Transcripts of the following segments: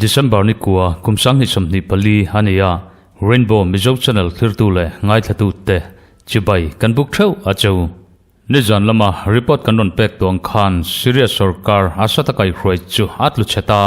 December ni kua kum 2024 a ni a, Rainbow Mizo Channel thlirtu leh ngaithlatute chibai kan buk theuh a cheu. Nizan lama report kan rawn pek tuang khan Syria sorkar Assad a kaihhruai chu a tlu chhe ta.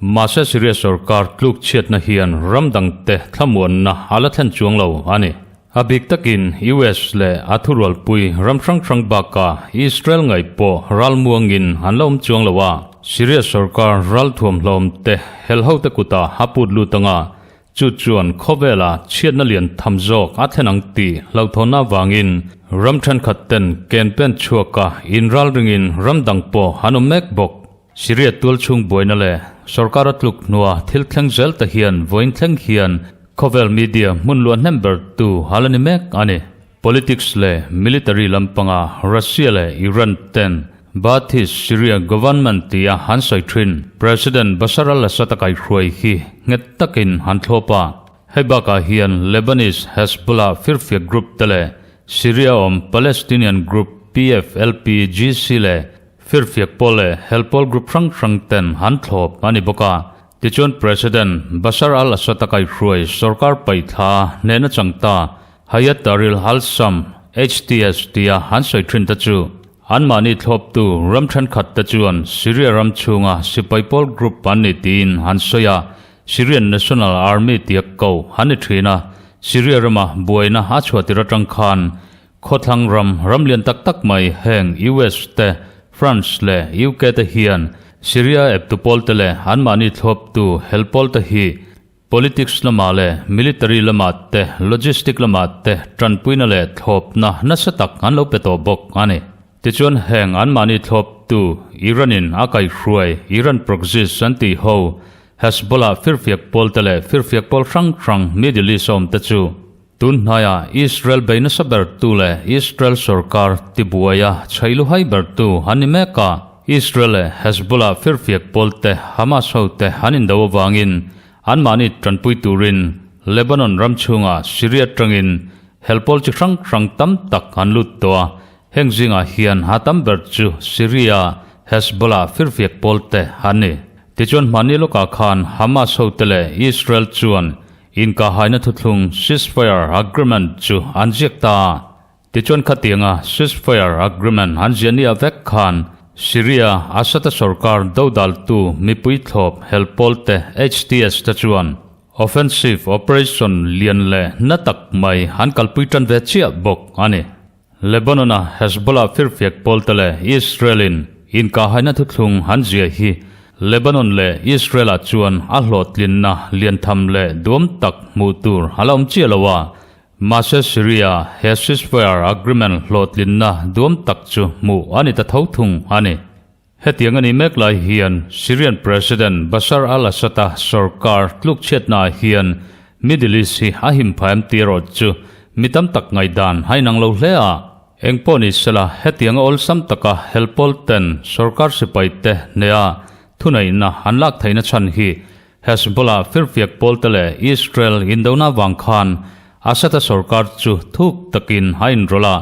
Mahse Syria sorkar tluk chhiatna hian ram dangte thlamuanna a la thlen chuang lo a ni. A bik takin US leh a thurualpui ram hrang hrang bakah Israel ngaih pawh ralmuangin an la awm chuang lo a. Syria sorkar ralthuamhlawm te helhote kutah a put lut anga Chu chuan khawvela chhiatna lian tham zawk a thlen ang tih hlauhthawnna avangin ram thenkhat ten ken pen chhuaka inral ringin ram dang pawh an awm mek bawk. Syria tualchhung buaina leh sorkar a tluk hnua thil thleng zel te hian vawiin thleng hian khawvel media hmun luah hnem ber tu a la ni mek a ni. Politics leh military lampanga Russia leh Iran ten Baathist Syria government tia han sawi thin President Bashar al-Assad a kaihhruai hi nghet takin han thlawp a. Hei bakah hian Lebanese Hezbollah firfiak group te leh Syria awm Palestinian group PFLP-GC leh firfiak pawl leh helpawl group hrang hrang ten han thlawp a ni bawk a. Tichuan President Bashar al-Assad a kaihhruai sorkar paihthla hnehna changta Hayat Tahrir al-Sham, HTS, tia han sawi thin te chu anmahni thlawptu ram thenkhat te chuan Syria ram chhunga sipai pawl group an ni tiin han sawi a, Syrian National Army tia ko han ni thin a, Syria rama buaina a chhuah tir atang khan khawthlang ram ram lian tak tak mai heng US te, France leh UK te hian Syria eptu pawl te leh anmahni thlawptu hel pawl te hi Politics lamah leh military lamah te, logistic lamah te tanpuina leh thlawpna nasa tak an lo pe tawh bawk a ni. Tichuan heng anmahni thlawptu Iran-in a kaihhruai Iran proxies an tih ho Hezbollah firfiak pawl te leh firfiak pawl hrang hrang Middle East awm te chu tun hnaiah Israel bei nasa bertu leh Israel sorkar tibuaia chhailuhai bertu an ni mek a. Israel leh Hezbollah firfiak pawl te Hamas ho te an indo avangin anmahni tanpui turin Lebanon ram chhungah Syria tangin helpawl chi hrang hrang tam tak an lut tawh a, heng zingah hian ha tam ber chu Syria Hezbollah firfiak pawl te an ni. Tichuan hmahni lawkah khan Hamas ho te leh Israel chuan inkahaina thuthlung ceasefire agreement chu an ziak ta a. Tichuan khatianga ceasefire agreement an ziah nia vek khan Syria Assad-a sorkar dodaltu mipui thlawp helpawl te HTS te chuan offensive operation lian leh na tak mai an kalpui tan ve chiah bawk a ni. Lebanon-a Hezbollah firfiak pawl te leh Israel-in inkahhaina thuthlung an ziah hi Lebanon leh Israel-ah chuan a hlawhtlinna liantham leh duam tak hmuh tur a la awm chiah lo a, Mahse Syria he ceasefire agreement hlawhtlinna duam tak chu hmuh a ni ta tho thung a ni. Hetiang a nih mek lai hian Syrian President Bashar al-Assad-a sorkar tlukchhiatnaah hian Middle East hi a him phah em tih erawh chu mi tam tak ngaihdan a inang lo hle a. Engpawh ni sela hetianga awlsam taka helpawl ten sorkar sipaite hneha thuneihna an lak theihna chhan hi Hezbollah firfiak pawlte leh Israel indona vang khan Assad-a sorkar chu thuk takin a inrawlh a,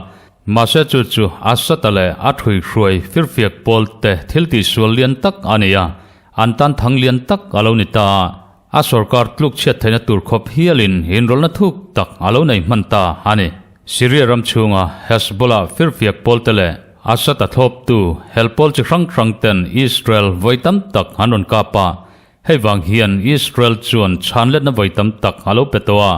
mahse chu chu Assad-a leh a ṭhuihruai firfiak pawlte thil tihsual lian tak a ni a, an tan thang lian tak a lo ni ta a, a sorkar tluk chhiat theihna tur khawp hialin inrawlhna thuk tak a lo nei hman ta a ni. Syria ram chhunga Hezbollah firfiak pawlte leh Assad-a thlawptu hel pawl chi hrang hrang ten Israel vawi tam tak an rawn kap a, Hei vang hian Israel chuan chhanletna vawi tam tak a lo pe tawh a,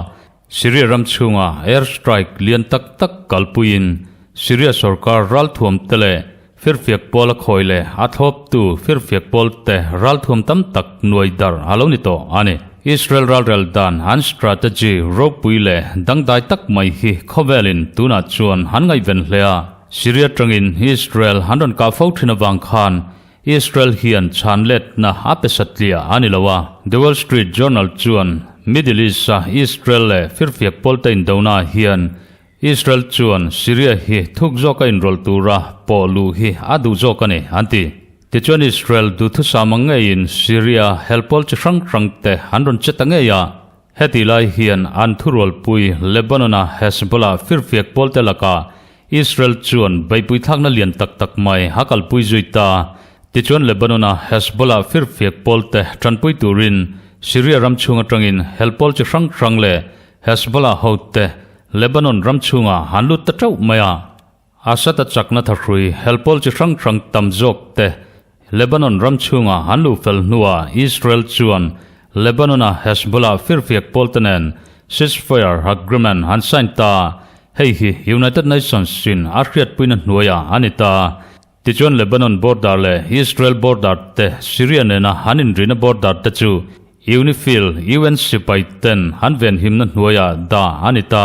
Syria ram chhunga air strike lian tak tak kalpuiin Syria sorkar ralthuam te leh firfiak pawl a khawi leh a thlawptu firfiak pawl te ralthuam tam tak nuai darh a lo ni tawh a ni. Israel ralrel dan an strategy ropui leh dangdai tak mai hi khawvelin tunah chuan an ngaihven hle a, Syria tangin Israel an rawn kah fo thin avang khan Israel hian chhan letna a pe satliah a ni lo a, The Wall Street Journal chuan Middle East-a Israel leh firfiak pawlte indona hian Israel chuan Syria hi thuk zawka inrawlh tura pawh luh hi a duh zawk a ni, an ti. Tichuan Israel duhthusam ang ngeiin Syria helpawl chi hrang hrangte an rawn che ta ngei a. Hetih lai hian an thurualpui Lebanon-a Hezbollah firfiak pawlte lakah Israel chuan beihpui thlakna lian tak tak mai a kalpui zui ta. Tichuan Lebanon-a Hezbollah firfiak pawlte tanpui turin Syria ram chhung atangin hel pawl chi hrang hrang leh Hezbollah hote Lebanon ram chhungah an lut ta teuh mai a. Assad-a chakna thahrui hel pawl chi hrang hrang tam zawk te Lebanon ram chhunga an luh fel hnuah Israel chuan Lebanon-a Hezbollah firfiak pawlte nen ceasefire agreement an sign ta. Hei hi United Nations-in a hriatpuina hnuaiah a ni ta. Tichuan Lebanon border leh Israel border te Syria nena an inrina border te chu UNIFIL, UN sipai ten an venhimna hnuaiah dah a ni ta.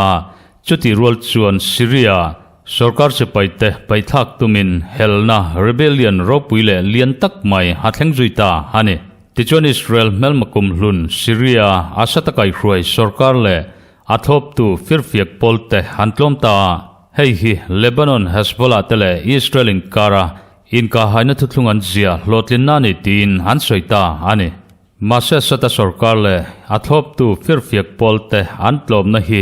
Chutih rual chuan Syria sorkar sipai te paihthlak tumin helna, rebellion, ropui leh lian tak mai a thleng zui ta a ni. Tichuan Israel hmelma kumhlun Syria Assad a kaihhruai sorkar leh a thlawptu firfiak pawl te an tlawm ta a. Hei hi Lebanon Hezbollah te leh Israel inkara inkahhaina thuthlung an zia hlawhtlinna a ni tiin an sawi ta a ni. Mahse Assad-a sorkar leh a thlawptu firfiak pawlte an tlawmna hi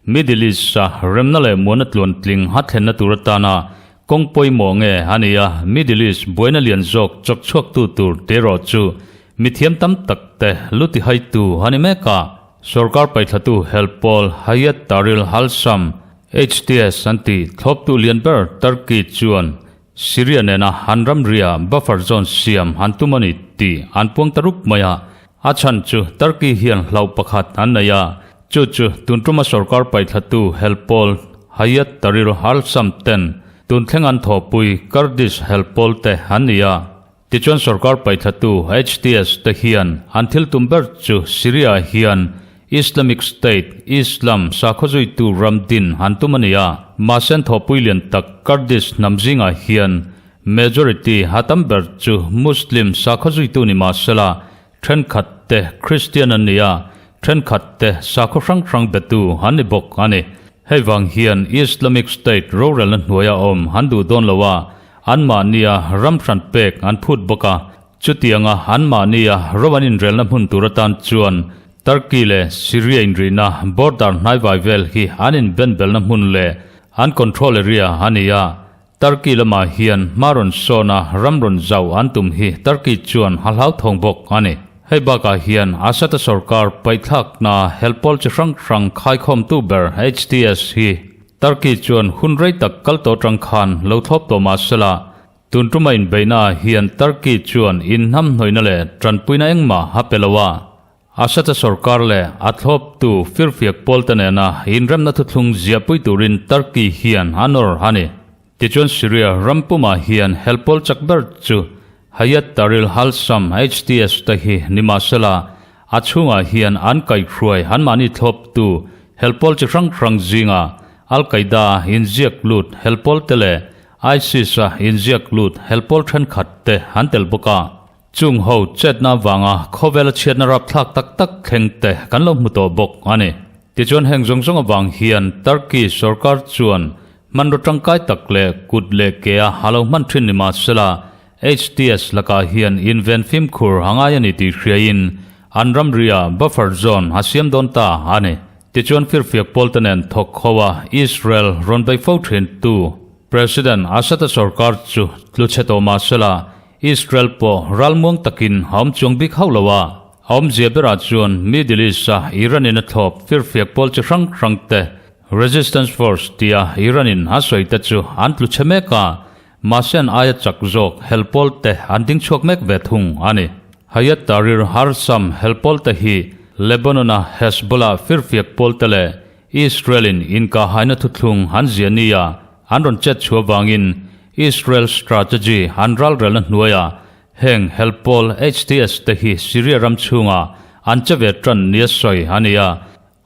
Middle East-a remna leh muana tluantling a thlenna tur atana kawng pawimawh nge a ni a, Middle East buaina lian zawk chawk chhuaktu tur tih erawh chu mithiam tam tak te lu tihaitu a ni mek a. Sorkar paithlatu hel pawl Hayat Tahrir al-Sham, HTS, an tih thlawptu lian ber Turkey chuan Syria nena an ramria buffer zone siam an tum a ni tih an puang ta rup mai a. A chhan chu Turkey hian hlauh pakhat an nei a, chu chu tun tuma sorkar paithlatu hel pawl Hayat Tahrir al-Sham ten tun thleng an thawhpui Kurdish hel pawl te an ni a. Tichuan sorkar paithlatu HTS te hian an thil tum ber chu Syria hian Islamic State, Islam, sakhaw zuitu ram din an tum a ni a. Mahse an thawhpui lian tak Kurdish hnam zingah hian majority a tam ber chu Muslim sakhaw zuitu ni mahsela thenkhat te Christian an ni a, thenkhat te sakhaw hrang hrang betu an ni bawk a ni. Hei vang hian Islamic State rorelna hnuaia awm an duh dawn lo a, anmahnia ram hran pek an phut bawk a. Chutianga anmahnia ro an inrelna hmun tur atan chuan Turkey leh Syria inrihna border hnaivai vel hi an inbenbelna hmun leh an control area a ni a. Turkey lamah hian hma rawn sawn a ram rawn zauh an tum hi Turkey chuan a hlauthawng bawk a ni. Hei bakah hian Assad-a sorkar paihthlakna helpawl chi hrang hrang khaikhawmtu ber HTS hi Turkey chuan hun rei tak kal tawh atang khan lo thlawp tawh mah sela, tun tuma inbeihnaah hian Turkey chuan inhnamhnawihna leh tanpuina engmah a pe lo a. Assad-a sorkar leh a thlawptu firfiak pawlte nena inremna thuthlung ziahpui turin Turkey hian a nawr a ni. Tichuan Syria ram pumah hian helpawl chak ber chu Hayat Tahrir al-Sham, HTS, te hi nimahsela a chhungah hian an kaihhruai anmahni thlawptu helpawl chi hrang hrang zinga Al-Qaeda inziak lut helpawl te leh ISIS-a inziak lut helpawl thenkhat te an tel bawk a. Chung ho chetna avanga khawvela chhiatna rapthlak tak tak thleng te kan lo hmu tawh bawk a ni. Tichuan heng zawng zawng avang hian Turkey sorkar chuan hmanraw tangkai tak leh kut leh ke a a lo hman thin ni mahsela HTS lakah hian inven fimkhur a ngai a ni tih hriaiin an ramria buffer zone a siam dawn ta a ni. Tichuan firfiak pawlte nen thawk ho a Israel rawn bei fo thin tu President Assad-a sorkar chu tlu chhe tawh mahsela Israel pawh ralmuang takin a awm chuang bik hauh lo a, a awmzia berah chuan Middle East-a Iran-in a thlawp firfiak pawl chi hrang hrang te, Resistance Force tia Iran-in a sawi te chu an tlu chhe mek a, mahse an aia chak zawk hel pawl te an ding chhuak mek ve thung a ni. Hayat Tahrir al-Sham hel pawl te hi Lebanon-a Hezbollah firfiak pawl te leh Israel-in inkahhaina thuthlung an ziah nia an rawn chet chhuah vangin Israel strategy an ralrelna hnuaiah heng helpawl HTS te hi Syria ram chhungah an che ve tan nia sawi a ni a.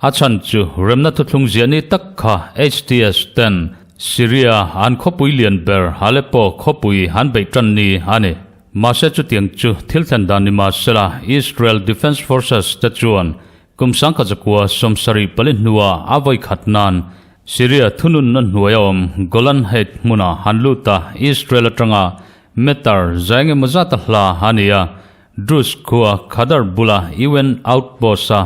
A chhan chu remna thuthlung ziah ni tak kha HTS ten Syria an khawpui lian ber Aleppo khawpui an beih tan ni a ni. Mahse chutiang chu thil thlen dan ni mahsela Israel Defence Forces te chuan Kum sangkha zakua 74 hnua a vawi khat nan Syria thununna hnuai a awm Golan Height hmuna han lut a, Israel atanga meter za engemaw zat a hla a ni a, Druze khua Khadar bula UN outpost a.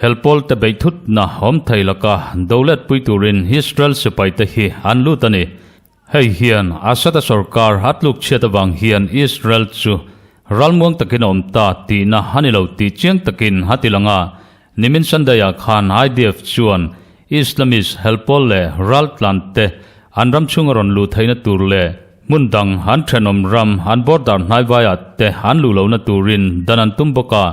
Hel pawl te beih thutna awm thei laka dolet pui turin Israel sipai te hi an lut a ni. Hei hian Assad-a sorkar a tluk chhiat avang hian Israel chu ralmuang takin a awm ta tihna a ni lo tih chiang takin a ti lang a. Nimin Sunday-ah khan IDF chuan Islamist hel pawl leh raltlan te an ram chhunga rawn luh theihna tur leh hmun dang an thenawm ram an border hnaivaiah te an luh lohna turin dan an tum bawk a.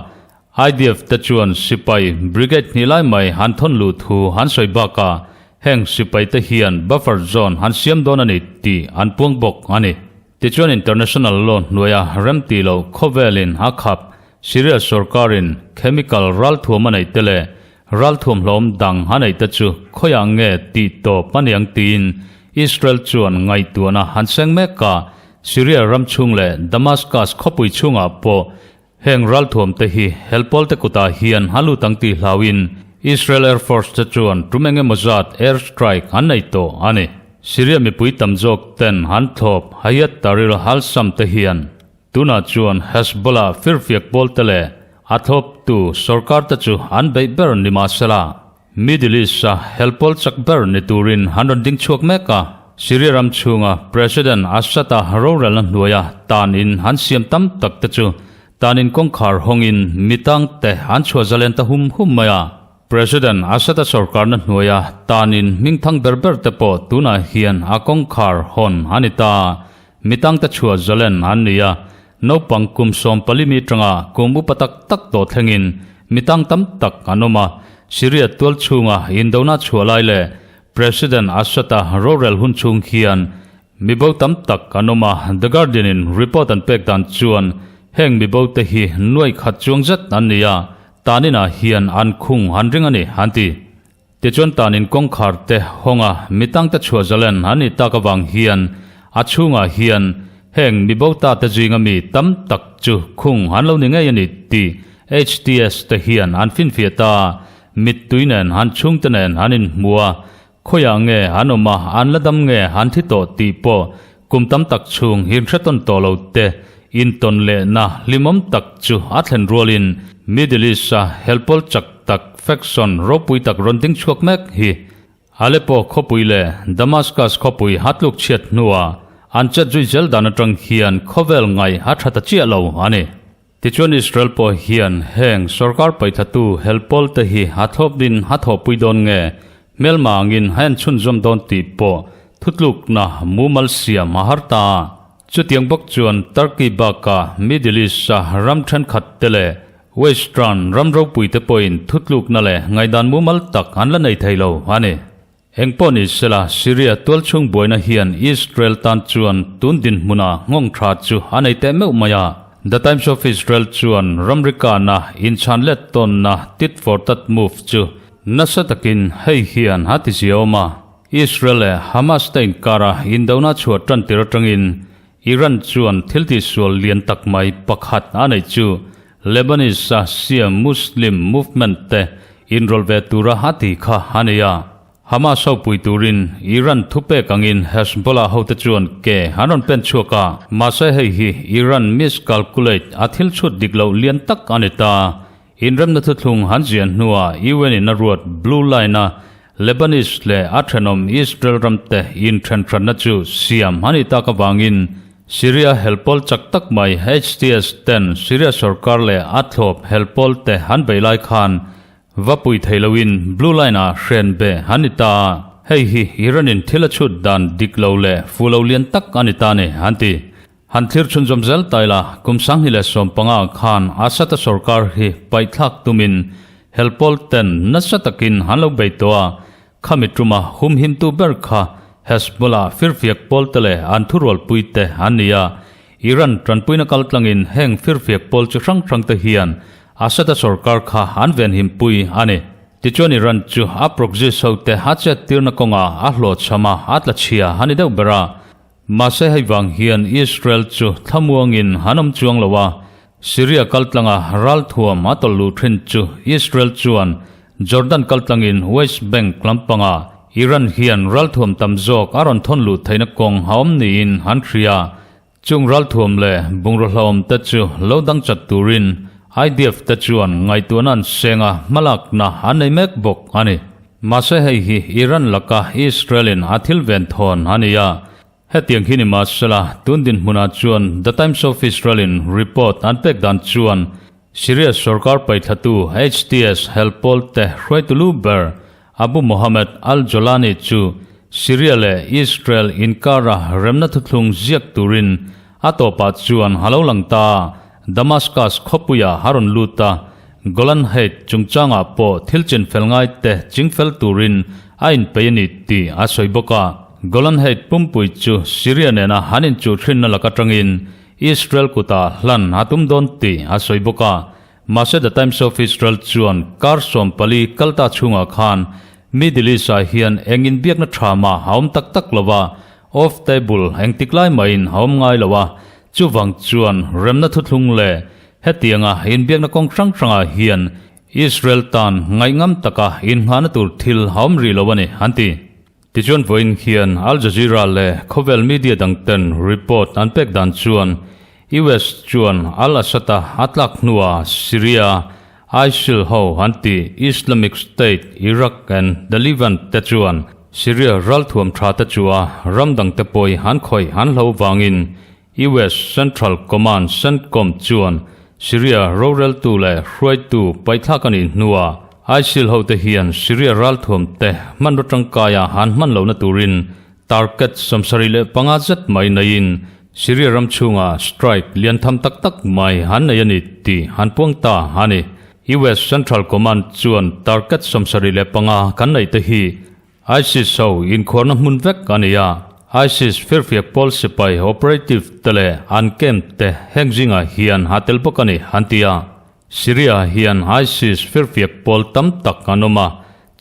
IDF te chuan sipai brigade hnih lai mai an thawn luh thu an sawi bakah heng sipai te hian buffer zone an siam dawn a ni tih an puang bawk a ni. Tichuan international law hnuaia remti loh khawvelin a khap Syria sorkarin chemical ralthuam a neih te leh ralthuam hlawm dang a neih te chu khawiah nge tih tawp a niang tiin Israel chuan ngaihtuahna an seng mek a, Syria ram chhung leh Damascus khawpui chhungah pawh Heng ralthuamte hi helpawlte kutah hian a lut ang tih hlauhin Israel Air Force te chuan tum eng emaw zat air strike an nei tawh a ni. Syria mipui tam zawk ten an thlawp Hayat Tahrir al-Sham te hian tunah chuan Hezbollah firfiak pawlte leh a thlawptu sorkar te chu an beih ber ni mahsela Middle East-a helpawl chak ber ni turin an rawn ding chhuak mek a, Syria ram chhunga President Assad-a rorelna hnuaia tan in an siam tam tak te chu tan in kawngkhar hawngin mi tangte an chhuah zalen ta hum hum mai a. President Assad-a sorkarna hnuaia tan in hmingthang ber ber te pawh tunah hian a kawngkhar hawn a ni ta. Mi tangte chhuah zalen an ni a, naupang kum 14 mi tanga kum upa tak tak tawh thlengin mi tang tam tak an awm a. Syria tual chhunga indona chhuah lai leh President Assad-a rorel hun chhung hian mi bo tam tak an awm a, The Guardian-in report an pek dan chuan heng mi bote hi nuai khat chuang zet an ni a, taninah hian an khung an ring a ni, an ti. Tichuan tanin kawngkhar te hawnga mi tangte chhuah zalen an nih tak avang hian a chhungah hian heng mi bo ta te zinga mi tam tak chu khung an lo ni ngei a ni tih HTS te hian an finfiah ta. Mittui nen an chhungte nen an inhmu a, khawiah nge an awm a, an la dam nge an thi tawh tih pawh kum tam tak chhung inhre tawn tawh lo te intawn lehna hlimawm tak chu a thlen rualin Middle East-a helpawl chak tak faction ropui tak rawn ding chhuak mek hi Aleppo khawpui leh Damascus khawpui a tluk chhiat hnuah an chet zui zel dan atang hian khawvel ngaih a tha ta chiah lo a ni. Tichuan Israel pawh hian heng sorkar paihthatu helpawl te hi a thlawpin a thawhpui dawn nge, hmelma angin a enchhunzawm dawn tih pawh thutlukna mumal siam a har ta. Chutiang bawk chuan Turkey bakah Middle East-a ram thenkhat te leh Western ram ropui te pawhin thutlukna leh ngaihdan mumal tak an la nei thei lo a ni. Engpawh ni sela, Syria tualchhung buaina hian Israel tan chuan tun dinhmuna nghawng tha chu a nei teh meuh mai a. The Times of Israel chuan ramrikana inchhan let tawnna tit for tat move chu nasa takin hei hian a ti ziaawm a. Israel leh Hamas te inkara indona chhuah tan tir atangin Iran chuan thil tihsual lian tak mai pakhat a neih chu Lebanese-a Shia Muslim movement te inrawlh ve tura a ti kha a ni a. Hamas ho pui turin Iran thupek angin Hezbollah hote chuan ke an rawn pen chhuak a, mahse hei hi Iran miscalculate a thil chhut dik loh lian tak a ni ta. Inremna thuthlung an ziah hnuah UN-in a ruat Blue Line-a Lebanese leh a thenawm Israel ramte inthenhranna chu siam a nih tak avangin Syria helpawl chak tak mai HTS ten Syria sorkar leh a thlawp helpawl te an beih lai khan va pui thei loin Blue Line-ah hren beh an ni ta a, hei hi Iran-in thil a chhut dan dik lo leh fu lo lian tak a ni ta ni, an ti. Han thlir chhunzawm zel ta ila, kum 2015 khan Assad-a sorkar hi paihthlak tumin helpawl ten nasa takin an lo bei tawh a, khami tuma humhimtu ber kha Hezbollah firfiak pawlte leh an thurualpuite an ni a. Iran tanpuina kaltlangin heng firfiak pawl chi hrang hrangte hian Assad-a sorkar kha an venhimpui a ni. Tichuan Iran chu a proxies hote a chettirna kawngah a hlawhchham a, a tlachhia a ni deuh ber a. Mahse hei vang hian Israel chu thlamuangin an awm chuang lo a, Syria kaltlanga ralthuam a tawlh luh thin chu Israel chuan Jordan kaltlangin West Bank lampanga Iran hian ralthuam tam zawk a rawn thawn luh theihna kawng a awm niin an hria. Chung ralthuam leh bungraw hlauhawm te chu lo dang chat turin. IDF te chuan ngaihtuahna an seng a, hmalakna an nei mek bawk a ni. Mahse hei hi Iran laka Israel in a thil ven thawn a ni a. Hetiang hi ni mahsela, tun dinhmunah chuan The Times of Israel in report an pek dan chuan Syria sorkar paithlatu HTS helpawl te hruaitu lu ber Abu Mohammed al-Jolani chu Syria leh Israel inkara remna thuthlung ziak turin a tawpah chuan a lo lang ta. Damascus khawpuia a rawn lut a, Golan Heights chungchangah pawh thil chinfel ngai te chingfel turin a inpeih a ni tih a sawi bawk a. Golan Heights pumpui chu Syria nena an inchuhhrinna lak atangin Israel kutah hlan a tum dawn tih a sawi bawk a. Mahse The Times of Israel chuan kar 14 kalta chhungah khan Middle East-ah hian eng inbiakna tha mah a awm tak tak lo va, off table engtik lai mahin a awm ngai lo a, chuvang chuan remna thuthlung leh hetianga inbiakna kawng hrang hrangah hian Israel tan ngaihngam taka innghahna tur thil a awm rih lo a ni, an ti. Tichuan vawiin hian Al Jazeera leh khawvel media dangten report an pek dan chuan US chuan al-Assad-a a tlak hnuah Syria, ISIL ho an ti Islamic State, Iraq and the Levant te chuan Syria ralthuam tha te chu a ram dangte pawi an khawih an hlo vangin US Central Command, CENTCOM, chuan Syria roreltu leh hruaitu paihthlak a nih hnuah ISIL hote hian Syria ralthuam te hmanraw tangkaia han hman lohna turin target 75 zet mai neiin Syria ram chhunga strike lian tham tak tak mai an nei a ni tih an puang ta a ni. US Central Command chuan target 75 kan neih te hi ISIS ho inkhuarna hmun vek a ni a, ISIS firfiak pawl sipai operative te leh an camp te heng zingah hian a tel bawk a ni, an ti a. Syria hian ISIS firfiak pawl tam tak an awm a,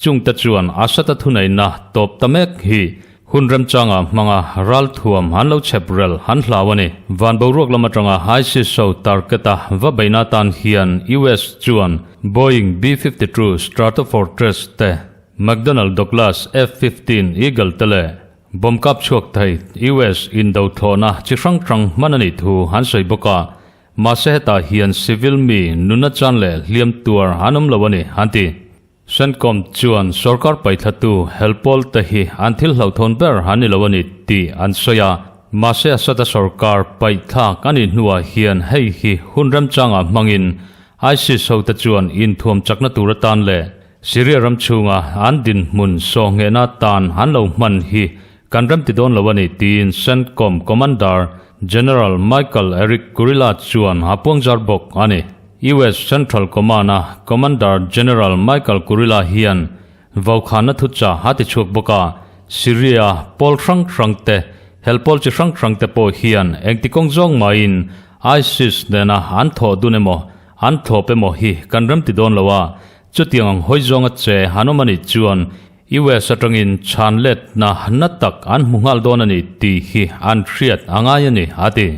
chungte chuan Assad-a thuneihna tawp ta mek hi hun remchanga hmanga ralthuam an lo chhep rel an hlau a ni. Van boruak lam atanga ISIS ho target-a va beihna atan hian US chuan Boeing B-52 Stratofortress te McDonnell Douglas F-15 Eagle te leh bomb kap chhuak thei US indo thlawhna chi hrang hrang hman a nih thu an sawi bawk a, mahse hetah hian civil mi nunna chan leh hliam tuar an awm lo a ni, an ti. CENTCOM chuan sorkar paithlatu helpawl te hi an thil hlauhthawn ber an ni lo a ni tih an sawi a, mahse Assad-a sorkar paihthlak a nih hnuah hian hei hi hun remchangah hmangin ISIS hote chuan inthuam chakna tur atan leh Syria ram chhunga an dinhmun sawhnghehna tan an lo hman hi kan remti dawn lo a ni tiin CENTCOM Commander General Michael Erik Kurilla chuan a puangzar bawk a ni. US Central Command-a Commander General Michael Kurilla hian vaukhana thuchah a ti chhuak bawk a, Syria pawl hrang hrang te, hel pawl chi hrang hrang te pawh hian engti kawng zawng mahin ISIS nena an thawh dun emaw an thlawp emaw hi kan remti dawn lo a, Chutiang ang hawi zawnga che han awm a nih chuan US atangin chhan letna na tak an hmu nghal dawn a ni tih hi an hriat a ngai a ni, a ti.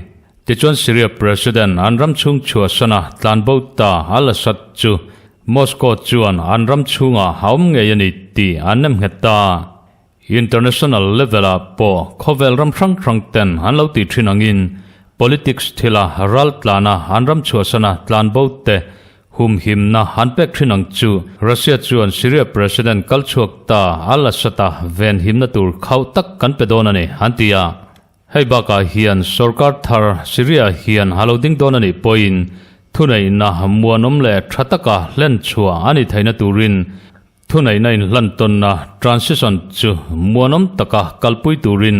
Tichuan Syria President an ram chhung chhuahsana tlanbo ta al-Assad chu Moscow chuan an ram chhungah a awm ngei a ni tih an nem nghet ta. International level-ah pawh khawvel ram hrang hrang ten an lo tih thin angin politics thila ral tlana an ram chhuahsana tlanbo te Humhimna an pek thin ang chu. Russia chuan Syria President kal chhuak ta al-Assad-a venhimna tur khauh tak kan pe dawn a ni, an ti a. Hei bakah hian sorkar thar Syria hian a lo ding dawn a nih pawhin thuneihna muanawm leh tha taka hlen chhuah a ni theihna turin Thuneihna inhlantawnna, transition, chu muanawm taka kalpui turin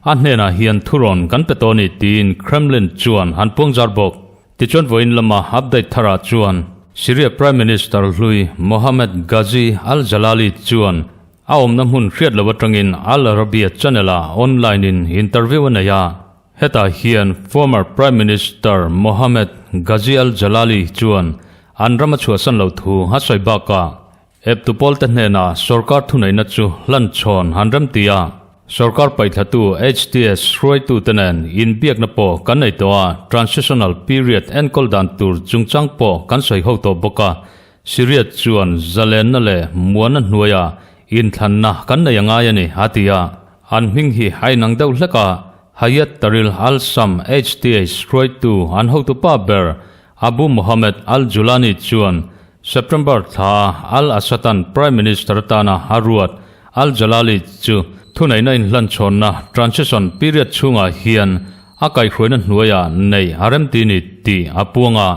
a hnenah hian thurawn kan pe tawh a ni tiin Kremlin chuan an puangzar bawk. Tichuan vawiin lama update tharah chuan Syria Prime Minister hlui Mohammed Ghazi al-Jalali chuan a awmna hmun hriat lo atangin Al Arabiya channel-ah online-in interview a nei a. Hetah hian former Prime Minister Mohammed Ghazi al-Jalali chuan an ram a chhuahsan lo thu a sawi bakah eptu pawlte hnenah sorkar thuneihna chu hlanchhawn an remti a, sorkar paihthlatu HTS hruaitute nen inbiakna pawh kan nei tawh a, transitional period enkawl dan tur chungchang pawh kan sawi ho tawh bawk a, Syria chuan zalenna leh muanna hnuaiah inthlanna kan nei a ngai a ni, a ti a. An hming hi a inang deuh hlek a, Hayat Tahrir al-Sham, HTH, hruaitu an hotupa ber. Abu Mohammed al-Julani chuan September thlaa al-Assad-a'n Prime Minister atana a ruat al-Jalali chu thuneihna inhlanchhawnna transition period chhungah hian a kaihhruaina hnuaiah neih a remti ni tih a puang a.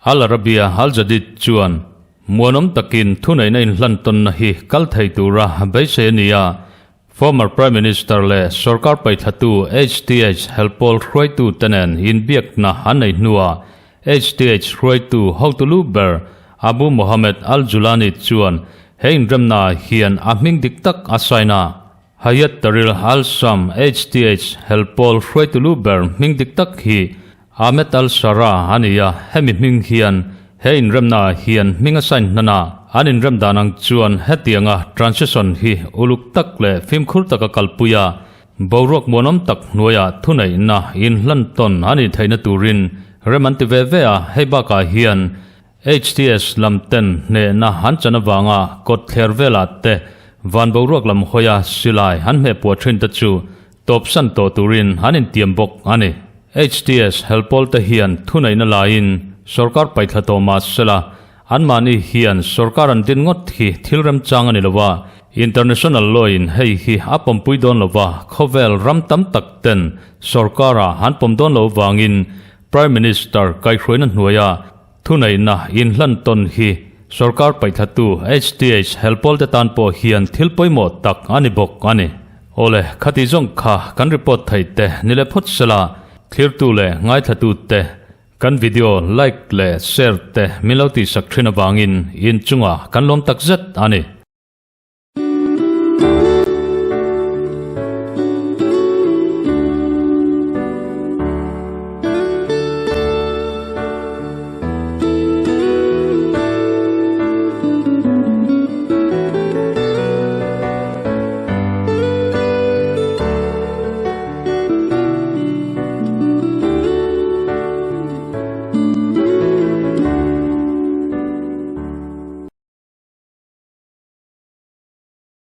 Al Arabiya Al Jadid chuan muanawm takin thuneihna inhlantawnna hi kal thei tura beisei a ni a, Former Prime Minister leh sorkar paithlatu HTH helpawl hruaitu te nen inbiakna an nei hnuah HTH hruaitu hotu lu ber Abu Mohammed al-Julani chuan he inremna ah hian a hming dik tak a sign a. Hayat Tahrir al-Sham HTH helpawl hruaitu lu ber hming dik tak hi Ahmed al-Sharaa a ni a, hemi hming hian he inremna ah hian hming a sign hnan a, an inrem dan ang chuan hetianga transition hi uluk tak leh fimkhur taka kalpui a, boruak muanawm tak hnuaiah thuneihna inhlan tawn a nih theihna turin rem an ti ve ve a, hei bakah hian HTS lam ten hnehna an chan avanga kawt thler velah te van boruak lam hawia silai an hmehpuah thin te chu tawpsan tawh turin an intiam bawk a ni. HTS helpawl te hian thuneihna laiin sorkar paihthla tawh mah sela, anmahni hian sorkar an din ngawt hi thil remchang a ni lo a, international law in hei hi a pawmpui dawn lo va, khawvel ram tam tak ten sorkara an pawm dawn lo vangin Prime Minister kaihhruaina hnuaia Thuneihna inhlan tawn hi sorkar paihthlatu HTH helpawl te tan pawh hian thil pawimawh tak a ni bawk a ni. Awle, khati zawng kha kan report theih te ni leh phawt sela, thlirtu leh ngaithlatu te kan video like leh share te min lo tihsak thin avangin inchungah kan lawm takzet a ni.